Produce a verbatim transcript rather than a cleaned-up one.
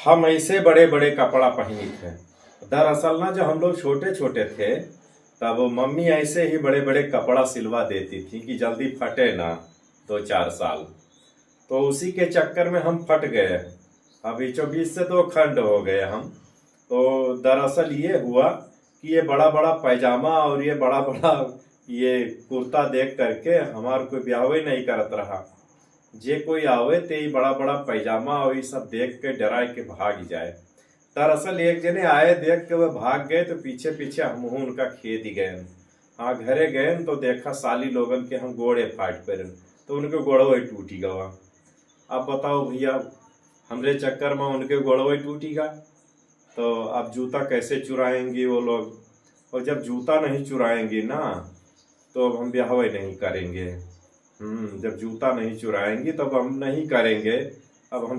हम ऐसे बड़े बड़े कपड़ा पहनी थे। दरअसल ना, जब हम लोग छोटे छोटे थे, तब मम्मी ऐसे ही बड़े बड़े कपड़ा सिलवा देती थी कि जल्दी फटे ना, दो चार साल। तो उसी के चक्कर में हम फट गए। अब बीचों बीच से दो खंड हो गए हम। तो दरअसल ये हुआ कि ये बड़ा बड़ा पैजामा और ये बड़ा बड़ा ये कुर्ता देख करके हमार कोई ब्याह ही नहीं करत रहा। जे कोई आवे ते ही बड़ा बड़ा पैजामा और ये सब देख के डराए के भाग जाए। दरअसल एक जने आए, देख के वह भाग गए, तो पीछे पीछे हम उनका खेद ही गए। हाँ, घरे गए तो देखा साली लोगन के हम गोड़े फाट पड़न, तो उनके गोड़ो ही टूटी गवा। अब बताओ भैया, हमरे चक्कर में उनके गोड़ो ही टूटी गा, तो अब जूता कैसे चुराएंगे वो लोग? और जब जूता नहीं चुराएंगे ना, तो अब हम ब्याहवे नहीं करेंगे। हम्म, जब जूता नहीं चुराएंगे, तब हम नहीं करेंगे। अब हम